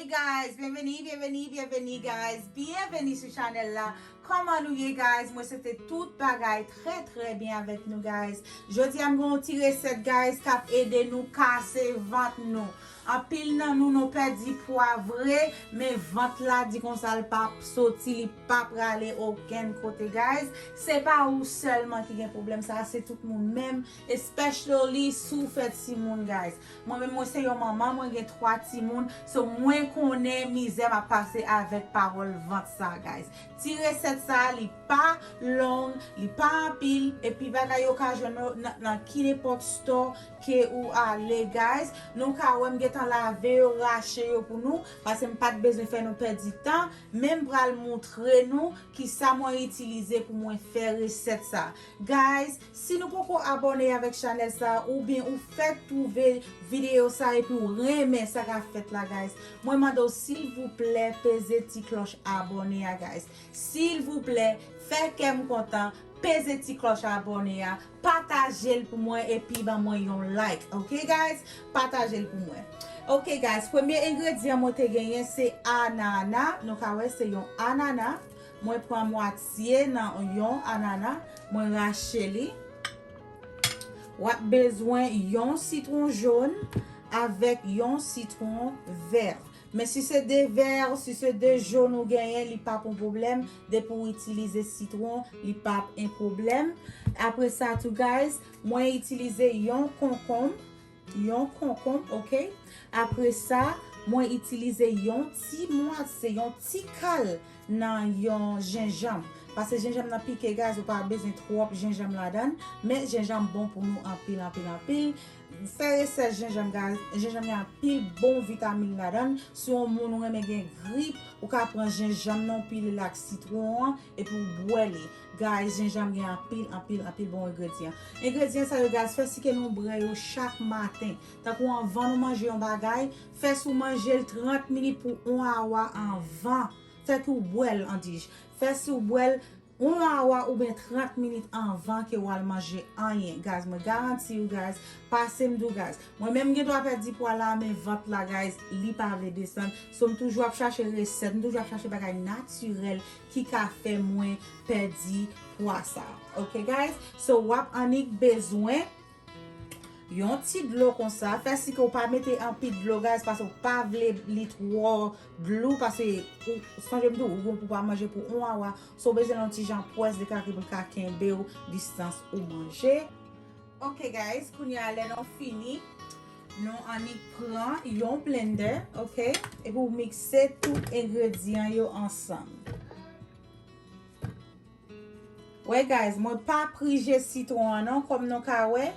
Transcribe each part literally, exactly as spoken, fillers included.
Guys, byenveni, byenveni, byenveni, guys. Byenveni sou chanèl la. Kòman nou ye, guys? Mwen swete tout bagay trè, trè byen avèk nou, guys. Jodi a, m gen yon ti resèt, guys, k ap ede nou kase vant nou. Anpil nan nou, nou pèdi pwa vre, men vant la di konsa l p ap soti, li p ap prale okenn kote, guys. Se pa ou sèlman ki gen pwoblèm sa, se tout moun menm, especially si w fè timoun, guys. Mwen menm, mwen se yon manman, mwen gen twa timoun, so mwen konnen mizè m ap pase avèk pawòl vant sa, guys. Ti resèt sa, li pa long, li pa anpil, epi bagay yo ka jwenn yo nan, nan ki nenpòt store ke ou ale, guys. Nou ka wè m gentan lave yo, rache yo pou nou, paske m pa t bezwen fè nou pèdi tan, men m pral moutre nou kisa mwen itilize pou mwen fè resèt sa. Guys, si nou poko abòne avèk chanèl sa, oubyen ou fèk twouve videyo sa epi w renmen sa k ap fèt la, guys, mwen mande w silvouplè peze ti klòch abòne a, guys. Silvouplè, fè kè m kontan, peze ti klòch abòne a, pataje l pou mwen epi ban mwen yon like, ok, guys? Pataje l pou mwen. Ok, guys, premye engredyan mwen te genyen se anana. Nou ka wè se yon anana. Mwen pran mwatye nan yon anana, mwen rache li. W ap bezwen yon sitwon jòn avèk yon sitwon vè. Men si se de vè, si se de jòn ou genyen, li p ap yon pwoblèm. Depi w itilize sitwon, li p ap yon pwoblèm. Apre sa tou, guys, mwen itilize yon konkonm, yon konkonm, ok? Apre sa, mwen itilize yon ti mwatye, yon ti kal nan yon jenjanm. Paske jenjanm nan pike, guys, ou pa bezwen twòp jenjanm ladan l, men jenjanm bon pou nou anpil, anpil, anpil. Fè resèt jenjanm, guys. Jenjanm gen anpil bon vitamin ladan l. Si yon moun ou renmen gen grip, ou ka pran jenjanm nan, ou pile l ak sitwon an, epi w bwè li. Guys, jenjanm gen anpil, anpil, anpil bon engredyan. Engredyan sa yo, guys, fè si ke nou bwè yo chak maten. Tankou anvan nou manje yon bagay, fè si w manje l trant minit pou yon awa anvan. Fè ki w bwè l, an dij. Fè si w bwè l yon awa oubyen trant minit anvan ke w al manje anyen. Guys, mwen garanti w, guys, pase m di w, guys. Mwen menm gen dwa pèdi pwa la, men vant la, guys, li pa vle desann. So, m toujou ap chache resèt, m toujou ap chache bagay natirèl ki ka fè mwen pèdi pwa sa. Ok, guys? So, w ap annik bezwen yon ti dlo konsa. Fè si ke w pa mete anpil dlo, guys, paske w pa vle li twò dlo, paske ou sonje m di w, ou gon pou pa manje pou yon awa. So, w bezwen yon ti jan pwès dekake pou l ka kenbe w distans ou manje. Ok, guys, kounye a lè nou fini, nou annik pran yon blender, ok? Epi w mikse tout engredyan yo ansanm. Wè, guys, mwen pa prije sitwon an non, kòm nou ka wè,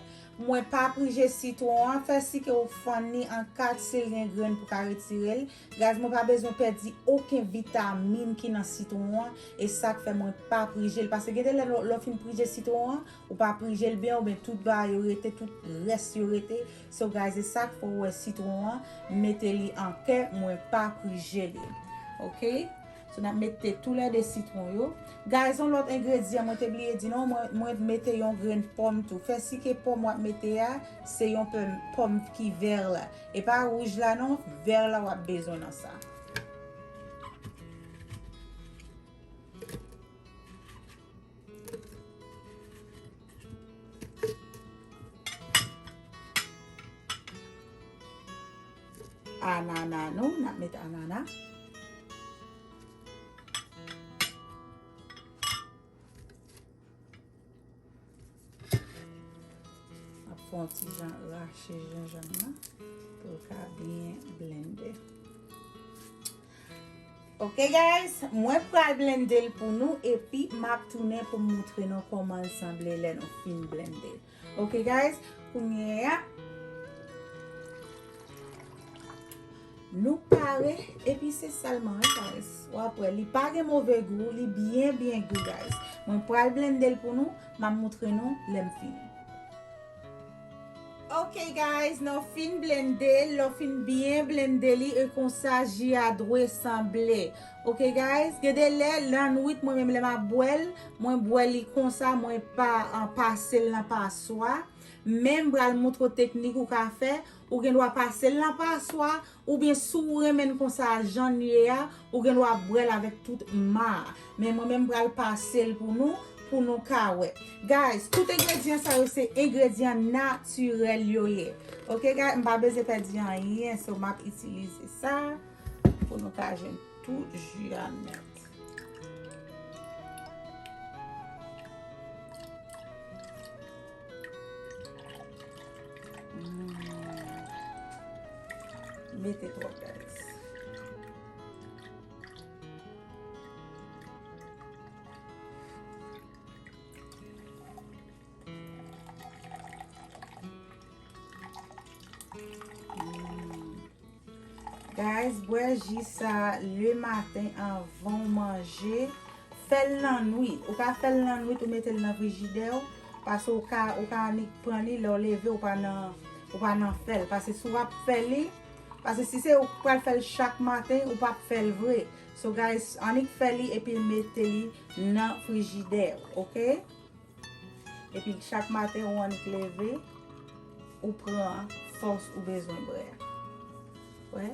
mwen pa prije sitwon an, fè si ke w fann li an kat, si l gen grenn pou ka retire l. Guys, mwen pa bezwen pèdi okenn vitamin ki nan sitwon an, e sa k fè mwen pa prije l. Paske gen de lè lè, lè w fin prije sitwon an, ou pa prije l byen, oubyen tout bagay yo rete, tout rès yo rete. So, guys, e sa k fè w wè sitwon an, mete li an kè, mwen pa prije li. Ok? So, n ap mete toulède sitwon yo. Guys, yon lòt engredyan mwen te bliye di nou, mwen, mwen mete yon grenn pòm tou. Fè si ke pòm w ap mete a, se yon pòm, pòm ki vè la. E pa wouj la non, vè la w ap bezwen nan sa. Anana nou, n ap met anana. N ap fè yon ti jan rache jenjanm nan pou l ka byen blende. Ok, guys, mwen pral blende l pou nou, epi m ap tounen pou m moutre nou kòman l sanble lè nou fin blende l. Ok, guys, kounye a, nou pare, epi se sèlman, wi, guys. W ap wè, li pa gen move gou, li byen, byen gou, guys. Mwen pral blende l pou nou, m ap moutre nou lè m fini. Ok, guys, nou fin blende l, lè w fin byen blende li, e konsa ji a dwe sanble. Ok, guys, gen de lè, lannwit, mwen menm lè m ap bwè l, mwen bwè li konsa, mwen pa, ah, pase l nan paswa. Men m pral montre w teknik ou ka fè. Ou gen dwa pase l nan paswa, oubyen si w renmen l konsa jan l ye a, ou gen dwa bwè l avèk tout ma a. Men mwen menm m pral pase l pou nou, pou nou ka wè. Guys, tout engredyan sa yo se engredyan natirèl yo ye. Ok, guys, m pa bezwen pèdi anyen, so m ap itilize sa pou nou ka jwenn tout ji a nèt. Mm. Mete twòp, guys. Mm. Guys, bwè ji sa le maten anvan w manje. Fè l lannwit. Ou ka fè l lannwit, ou mete l nan frijidè w. Paske ou ka, ou ka annik pran li, lè w leve, ou pa nan, ou pa nan fè l. Paske si w ap fè li, paske si se ou k pral fè l chak maten, ou p ap fè l vre. So, guys, annik fè li epi mete li nan frijidè w, ok? Epi chak maten ou annik leve, ou pran fòs ou bezwen bwè. Wè?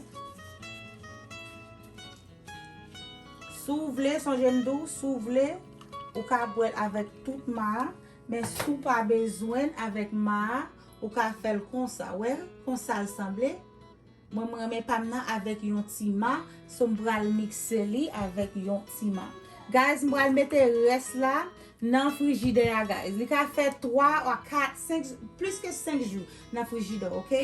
Si w vle, sonje m di w, si w vle, ou ka bwè l avèk tout ma a, men si w pa bezwen l avèk ma a, ou ka fè l konsa. Wè konsa l sanble? Mwen, mwen renmen pa m nan avèk yon ti ma, so m pral mikse li avèk yon ti ma. Guys, m pral mete rès la nan frijidè a, guys. Li ka fè twa a kat, senk, plis ke senk jou nan frijidè, ok?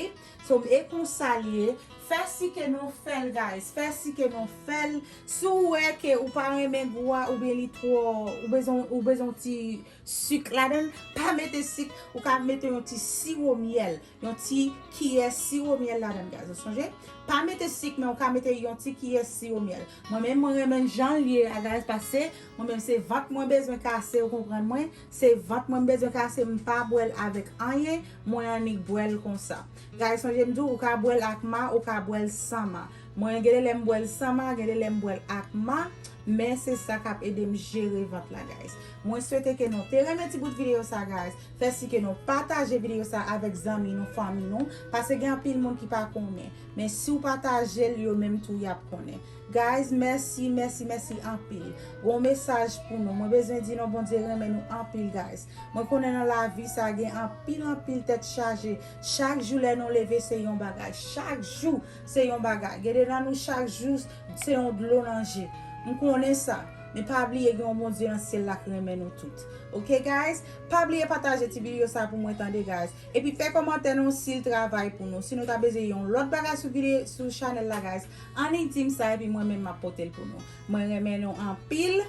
So, e konsa l ye. Fè si ke nou fè l, guys. Fè si ke nou fè l. Si w wè ke ou pa renmen gou a, oubyen li twò, ou bezwen, ou bezwen ti sik ladan l, pa mete sik, ou ka mete yon ti siwo myèl, yon ti kiyè siwo myèl ladan l, guys. Ou sonje? Pa mete sik, men ou ka mete yon ti kiyè siwo myèl. Mwen menm, mwen renmen jan l ye a, guys, paske mwen menm se vant mwen bezwen kase, ou konprann mwen? Se vant mwen m bezwen kase, m pa bwè l avèk anyen, mwen annik bwè l konsa. Guys, sonje m di w, ou ka bwè l ak ma, ou ka bwè l san ma. Mwen, gen de lè m bwè l san ma, gen de lè m bwè l ak ma, men se sa k ap ede m jere vant la, guys. Mwen swete ke nou te renmen ti bout videyo sa, guys. Fè si ke nou pataje videyo sa avèk zanmi nou, fanmi nou, paske gen anpil moun ki pa konnen. Men si w pataje l, yo menm tou y ap konnen. Guys, mèsi, mèsi, mèsi anpil. Gon mesaj pou nou. Mwen bezwen di nou Bondye renmen nou anpil, guys. Mwen konnen nan lavi sa gen anpil, anpil tèt chaje. Chak jou lè nou leve, se yon bagay. Chak jou, se yon bagay. Gen de nan nou, chak jou, se yon dlo nan je. M konnen sa. Men pa bliye gen yon Bondye nan syèl la k renmen nou tout. Ok, guys? Pa bliye pataje ti videyo sa pou mwen tande, guys. Epi fè kòmantè nou si l travay pou nou. Si nou ta bezwen yon lòt bagay sou videyo, sou chanèl la, guys, annik di m sa epi mwen menm m ap pote l pou nou. Mwen renmen nou anpil.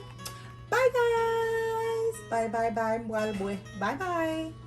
Bye, guys! Bye, bye, bye. M pral bwè. Bye, bye!